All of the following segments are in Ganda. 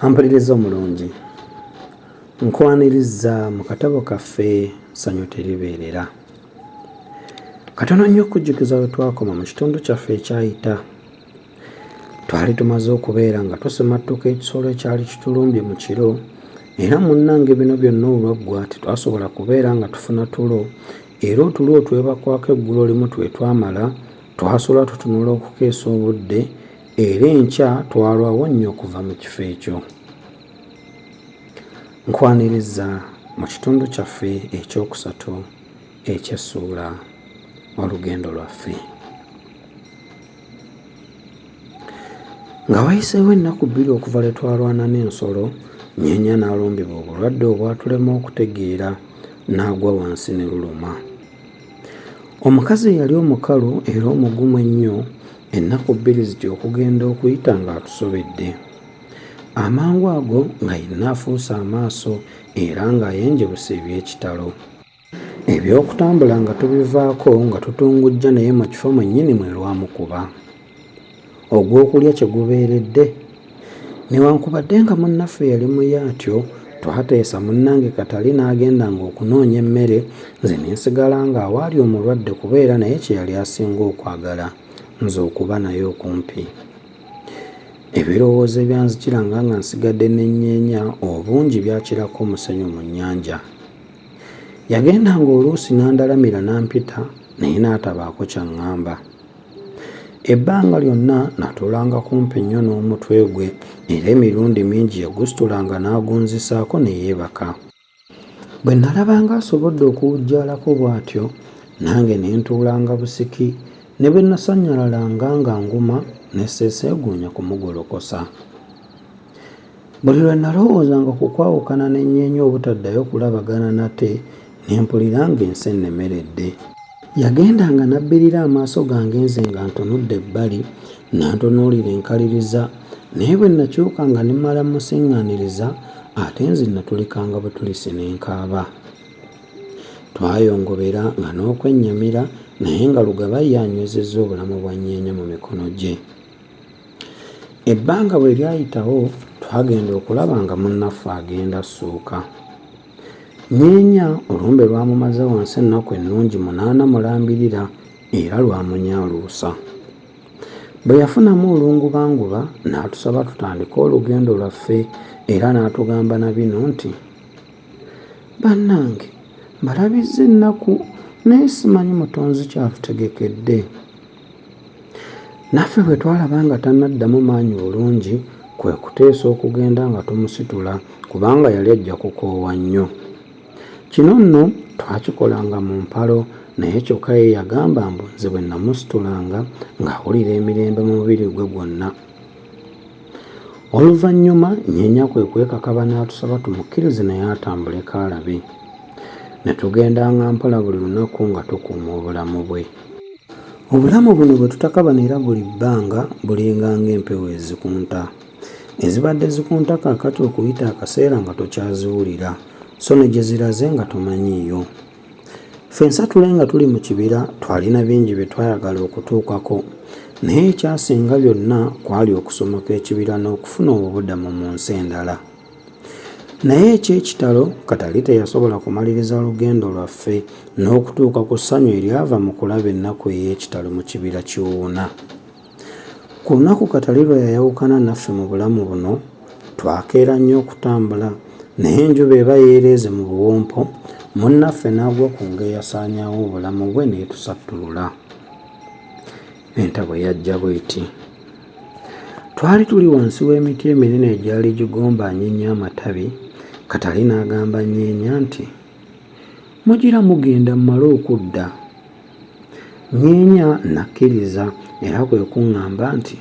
Ampuliriza omulungi, nkwaniriza mu katabo kaffe Ssanyu Teribeerera. Katono nnyo okujjukiza we twakoma mu kitundu kyaffe ekyayita. Twali tumaze okubeera nga tusimattuka ekisolo ekyali kitulumbye mu kiro era munnange bino byonna olwaggwa tetwasobola kubeera nga tufuna tulo era otulo otwebakwako eggulo limu twe twamala twasula tutunula okukeesa obudde era enkya twalwawo nnyo okuva mu kifo ekyo. Nkwaniriza mu kitundu kyaffe ekyokusatu eky'essuula Olugendo Lwaffe. Nga wayiseewo ennaku bbiri okuva lwe twalwana n'ensolo, Nyeenya n'alumbibwa obulwadde obwatulema okutegeera n'agwa wansi ne luluma. Omukazi eyali omukalu era omugumu ennyo ennaku bbiri zityo okugenda okuyita ng'atusobedde. Amangu ago nga yenna afuuse amaaso era ng'ayenjebuse eby'ekitalo. Eby'okutambula nga tubivaako nga tutungujja naye mu kifo mwennyini mwe lwamukuba. Ogw'okulya kye gubeeredde. Newankubadde nga munnaffe yali muyi atyo, twateesa munnange Katali n'agendanga okunoonya emmere nze ne nsigala ng'awaali omulwadde kuba era naye kye yali asinga okwagala, nze okuba naye okumpi. Ebirowoozo ebyanzijiranga nga nsigadde ne nnyeenya obungi byakirako omusenyu mu nnyanja. Yagendanga oluusi n'andalamira n'ampita naye n'atabaako ky'aŋŋamba. Ebbanga lyonna natuulanga kumpi nnyo n'omutwe gwe era emirundi mingi yagusitulanga n'agunzisaako ne yeebaka. Bwe nalabanga asobodde okuwujjaalako bw'atyo nange ne ntuulanga busiki ne bwe nasannyalalanga nga nguma ne sseeseeguunya kumugolokosa. Buli lwe nalowoozanga ku kwawukana ne nnyeenya obutaddayo kulabagana nate ne mpulira ng'ensi ennemeredde. Yagendanga n'abbirira amaaso gange nze nga ntunudde ebbali n'antunuulira enkaliriza naye bwe nakyukanga ne mmala mmusiŋŋaaniriza ate nze natulikanga butulisi ne nkaaba. Twayongobera nga n'okwennyamira naye nga Lugaba ye anywezezza obulamu bwa Nnyeenya mu mikono gye. Ebbanga bwe lyayitawo twagenda okulaba nga munnaffe agenda assuuka. Nyeenya olumbe lwamumaze wansi ennaku ennungi munaana mulambirira era lwamunyaaluusa. Bwe yafunamu olungubanguba n'atusaba tutandike olugendo lwaffe era n'atugamba na bino nti, Bannange mbalabizza ennaku naye simanyi Mutonzi ky'atutegekedde. Naffe bwe twalaba nga tannaddamu maanyi bulungi kwe kuteesa okugenda nga tumusitula kubanga yali ajja kukoowa nnyo. Kino nno twakikolanga mu mpalo naye kyokka ye yagamba mbu nze bwe namusitulanga ng'awulira emirembe mu mubiri gwe gwonna. Oluvannyuma Nyeenya kwe kwekakaba n'atusaba tumukkirize naye atambuleko alabe. Ne tugendanga mpola buli lunaku nga tukuuma obulamu bwe. Obulamu buno bwe tutakabanira buli bbanga bulinga ng'empewo ezikunta. Ezibadde zikunta kaakati okuyita akaseera nga tokyaziwulira, so ne gye ziraze nga tomanyiiyo. Ffe ensatule nga tuli mu kibira twalina bingi bye twayagala okutuukako, naye ekyasinga byonna kwali okusomoka ekibira n'okufuna obubudamu mu nsi endala. Naye eky'ekitalo, Katali teyasobola kumaliriza lugendo lwaffe n'okutuuka ku ssanyu eryava mu kulaba ennaku ey'ekitalo mu kibira Kiwuuna. Ku lunaku Katali lwe yayawukana naffe mu bulamu buno, twakeera nnyo okutambula, naye enjuba eba yeereeze mu buwompo, munnaffe n'agwa ku nga eyasaanyaawo obulamu bwe n'etusattulula. Entabwe yajja bw'eti. Twali tuli wansi w'emiti eminene egyali gigombaanye ennyo amatabi, Katali n'agamba Nyeenya nti, Mugira mugenda mmale okudda. Nyeenya n'akkiriza era kwe kuŋŋamba nti,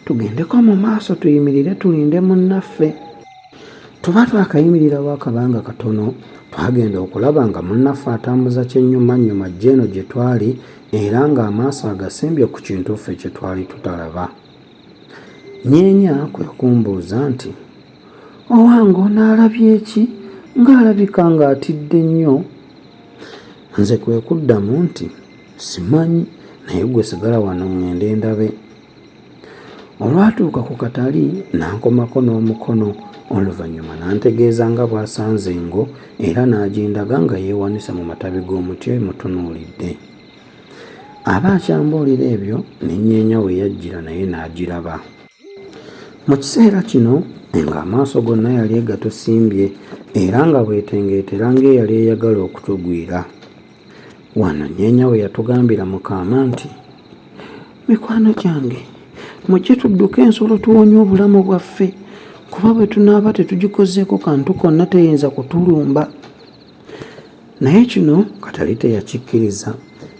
Tugendeko mu maaso tuyimirire tulinde munnaffe. Tuba twakayimirirawo akabanga katono, twagenda okulaba nga munnaffe atambuza kyennyumannyuma ajja eno gye twali era ng'amaaso agasimbye ku kintu ffe kye twali tutalaba. Nyeenya kwe kumbuuza nti, Owange ono alabye ki ng'alabika ng'atidde nnyo? Nze kwe kuddamu nti, Simanyi naye ggwe sigala wano ŋŋende ndabe. Olwatuuka ku Katali n'ankomako n'omukono oluvannyuma n'antegeeza nga bw'asanze engo era n'agindaga nga yeewanise mu matabi g'omuti emutunuulidde. Aba akyambuulira ebyo ne Nnyeenya we yajjira naye n'agiraba. Mu kiseera kino engo amaaso gonna yali egatusimbye era nga bw'etengeetera ng'eyali eyagala okutugwira. Wano Nnyeenya we yatugambira mu kaama nti, Mikwano gyange, mujje tudduke ensolo tuwonye obulamu bwaffe kuba bwe tunaaba tetugikozeeko kantu konna teyinza kutulumba. Naye kino Katali teyakikkiriza,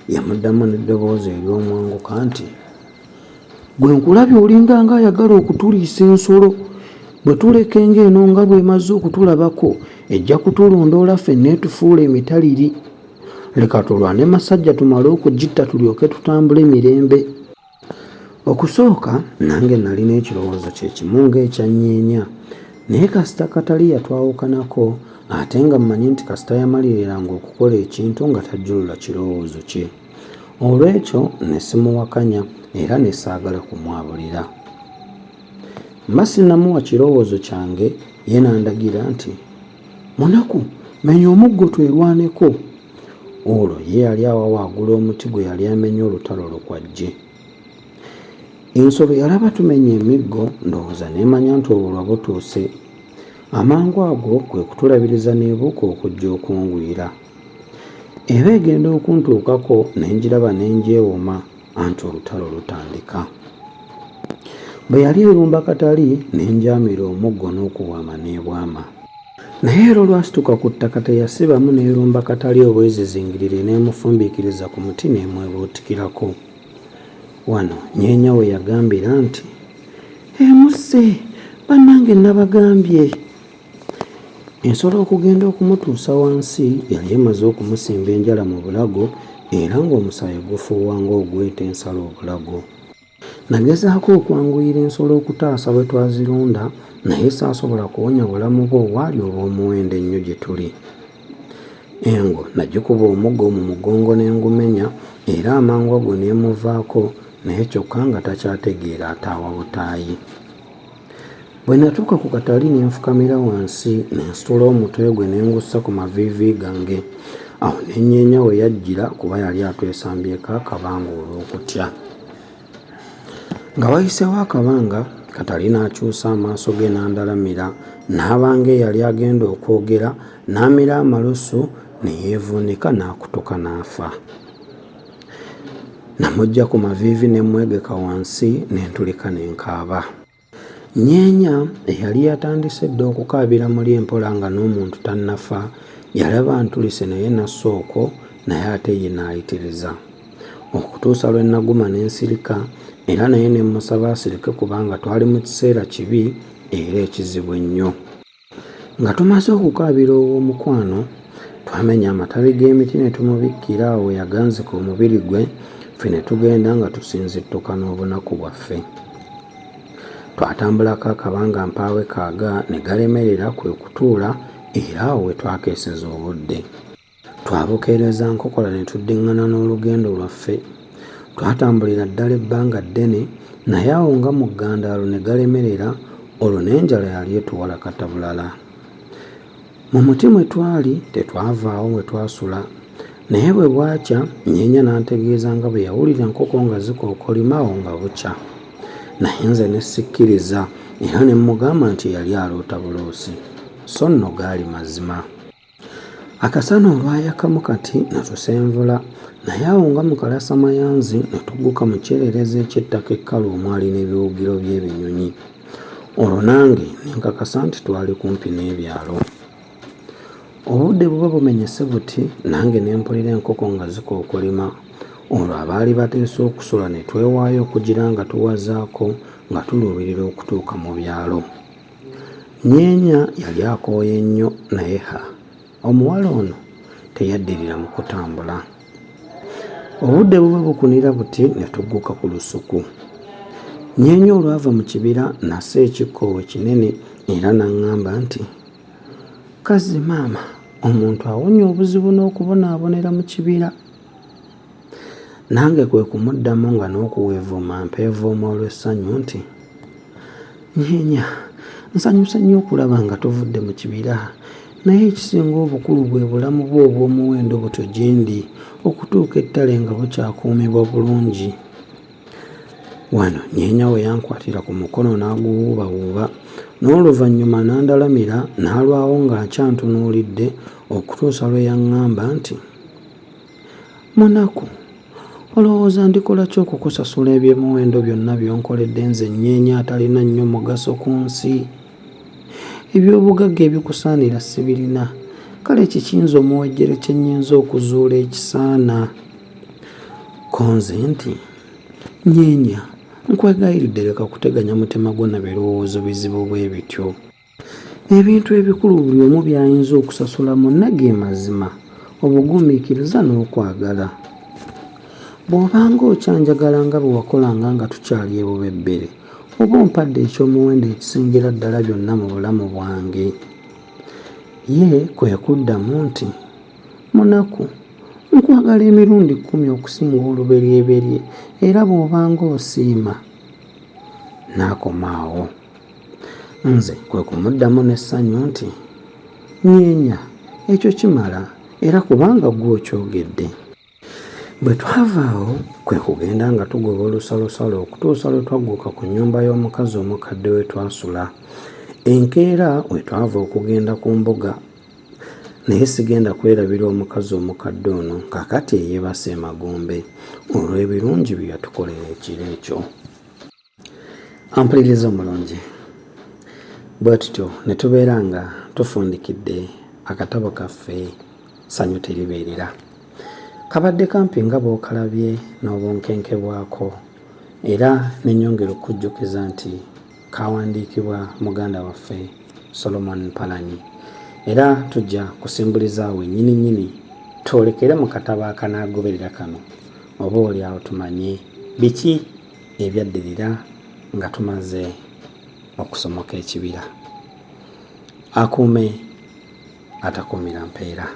yamuddamu n'eddoboozi ery'omwanguka nti, Gwe nkulabye olinga ng'ayagala okutuliisa ensolo. Bwe tuleka engo eno nga bw'emaze okutulabako, ejja kutulondoola ffenna etufuule emitaliri. Leka tulwane masajja tumale okugitta tulyoke tutambule mirembe. Okusooka nange nalina ekirowoozo kye kimu ng'ekya Nnyeenya naye kasita Katali yatwawukanako ate nga mmanyi nti kasita yamaliriranga okukola ekintu nga tajjulula kirowoozo kye. Olw'ekyo ne simuwakanya era ne saagala kumwabulira. Mba sinnamuwa kirowoozo kyange ye n'andagira nti, Munaku, menya omuggo twerwaneko. Olwo ye yali awawaagula omuti gwe yali amenye olutalo lukwajje. Ensolo yalaba tumenya emiggo ndowooza n'emanya nti obulwa butuuse. Amangu ago kwe kutulabiriza n'ebuuka okujja okungwira. Eba egenda okuntuukako ne ngiraba ne ngyewoma anti olutalo lutandika. Bwe yali erumba Katali ne njaamira omuggo n'okubwama n'ebwama. Naye era olwasituka ku ttaka teyasibamu n'erumba Katali obwezizingirire n'emufumbiikiriza ku muti n'emwebuutikirako. Wano Nyeenya we yagambira nti, Emusse! Bannange nabagambye! Ensolo okugenda okumutuusa wansi yali emaze okumusimba enjala mu bulago era ng'omusaayi gufuuwa ng'ogw'ente ensala obulago. Nagezaako okwanguyira ensolo okutaasa bwe twazirunda naye saasobola kuwonya bulamu bwe obwali obw'omuwendo ennyo gye tuli. Engo nagikuba omuggo mu mugongo ne ngumenya era amangu ago n'emuvaako naye kyokka nga takyategeera ataawa butaayi. Bwe natuuka ku katali ne nfukamira wansi ne nsitula omutwe gwe ne ngussa ku maviivi gange. Awo ne nnyeenya we yajjira kuba yali atwesambyeko akabanga olw'okutya. Nga wayiseewo akabanga, Katali n'akyusa amaaso ge n'andalamira n'aba ng'eyali agenda okwogera n'amira amalusu ne yeevuunika n'akutuka n'afa. Namuggya ku maviivi ne mmwegeka wansi ne ntulika ne nkaaba. Nnyeenya eyali yatandise edda okukaabira muli empola nga n'omuntu tannafa, yalaba ntulise naye n'assa okwo naye ate ye n'ayitiriza. Okutuusa lwe naguma ne nsirika era naye ne mmusaba asirike kubanga twali mu kiseera kibi era ekizibu ennyo. Nga tumaze okukaabira ow'omukwano, twamenya amatabi g'emiti ne tumubikkira awo we yaganzika omubiri gwe ffe ne tugenda nga tusinzittuka n'obunaku bwaffe. Twatambulako akabanga mpaawe kaaga ne galemerera kwe kutuula era awo we twakeeseza obudde. Twabukeereza nkokola ne tuddiŋŋana n'olugendo lwaffe. Twatambulira ddala ebbanga ddene naye awo nga mu ggandaalo ne galemerera olwo n'enjala yali etuwalakata bulala. Mu muti mwe twali tetwavaawo we twasula naye bwe bwakya Nnyeenya n'antegeeza nga bwe yawulira enkoko nga zikookolima awo nga bukya. Naye nze ne sikkiriza era ne mmugamba nti yali aloota buloosi. So nno gaali mazima. Akasana olwayakamu kati ne tusenvula naye awo nga mu kalasamayanzi ne tugguka mu kyererezi eky'ettaka ekkalu omwali n'ebiwugiro by'ebinyonyi. Olwo nange ne nkakasa nti twali kumpi n'ebyalo. Obudde buba bumenyese buti nange ne mpulira enkoko nga zikookolima olwo abaali bateesa okusula ne twewaayo okugira nga tuwazaako nga tuluubirira okutuuka mu byalo. Nnyeenya yali akooye nnyo naye ha, omuwala ono teyaddirira mu kutambula. Obudde buba bukunira buti ne tugguka ku lusuku. Nnyeenya olwava mu kibira n'assa ekikkoowe kinene era n'aŋŋamba nti, Kazzi maama, omuntu awonye obuzibu n'okubonaabonera mu kibira. Nange kwe kumuddamu nga n'okuweevuuma mpeevuuma olw'essanyu nti. Nyeenya, nsanyuse nnyo okulaba nga tuvudde mu kibira, naye ekisinga obukulu bwe bulamu bwo obw'omuwendo butyo gyendi okutuuka ettale nga bukyakuumibwa bulungi. Wano Nyeenya we yankwatira ku mukono n'aguwuubawuuba, n'oluvannyuma n'andalamira n'alwawo ng'akyantunuulidde okutuusa lwe yaŋŋamba nti, Munaku, olowooza ndikola ki okukusasula eby'omuwendo byonna by'onkoledde nze Nyeenya atalina nnyo mugaso ku nsi? Eby'obugagga ebikusaanira sibirina, kale kiki nze omuwejjere kye nnyinza okuzuula ekisaana? Ko nze nti, Nyeenya, nkwegayiridde leka kuteganya mutima gwo na birowoozo bizibu bwe bityo. Ebintu ebikulu buli omu by'ayinza okusasula munne ge mazima, obugumiikiriza n'okwagala. Bw'obanga okyanjagala nga bwe wakolanga nga tukyali e Bubebbere, oba ompadde eky'omuwendo ekisingira ddala byonna mu bulamu bwange. Ye kwe kuddamu nti, Munaku, nkwagala emirundi kkumi okusinga oluberyeberye era bw'obanga osiima. N'akoma awo. Nze kwe kumuddamu n'essanyu nti, Nyeenya, ekyo kimala era kubanga ggwe okyogedde. Bwe twava awo kwe kugenda nga tugoba olusalosalo okutuusa lwe twagguka ku nnyumba y'omukazi omukadde we twasula. Enkeera we twava okugenda ku mbuga. Naye sigenda kwerabira omukazi omukadde ono kaakati eyeebase emagombe olw'ebirungi bye yatukolera ekiro ekyo. Ampuliriza omulungi, bwe tutyo ne tubeera nga tufundikidde akatabo kaffe Ssanyu Teribeerera. Kabadde kampi nga bw'okalabye n'obunkenke bwako era ne nnyongera okukujjukiza nti kaawandiikibwa muganda waffe Solomon Mpalanyi era tujja kusimbuliza awo wennyini nnyini twolekere mu katabo akanaagoberera kano oba oli awo tumanye biki ebyaddirira nga tumaze okusomoka ekibira. Akuume atakuumira mpeera.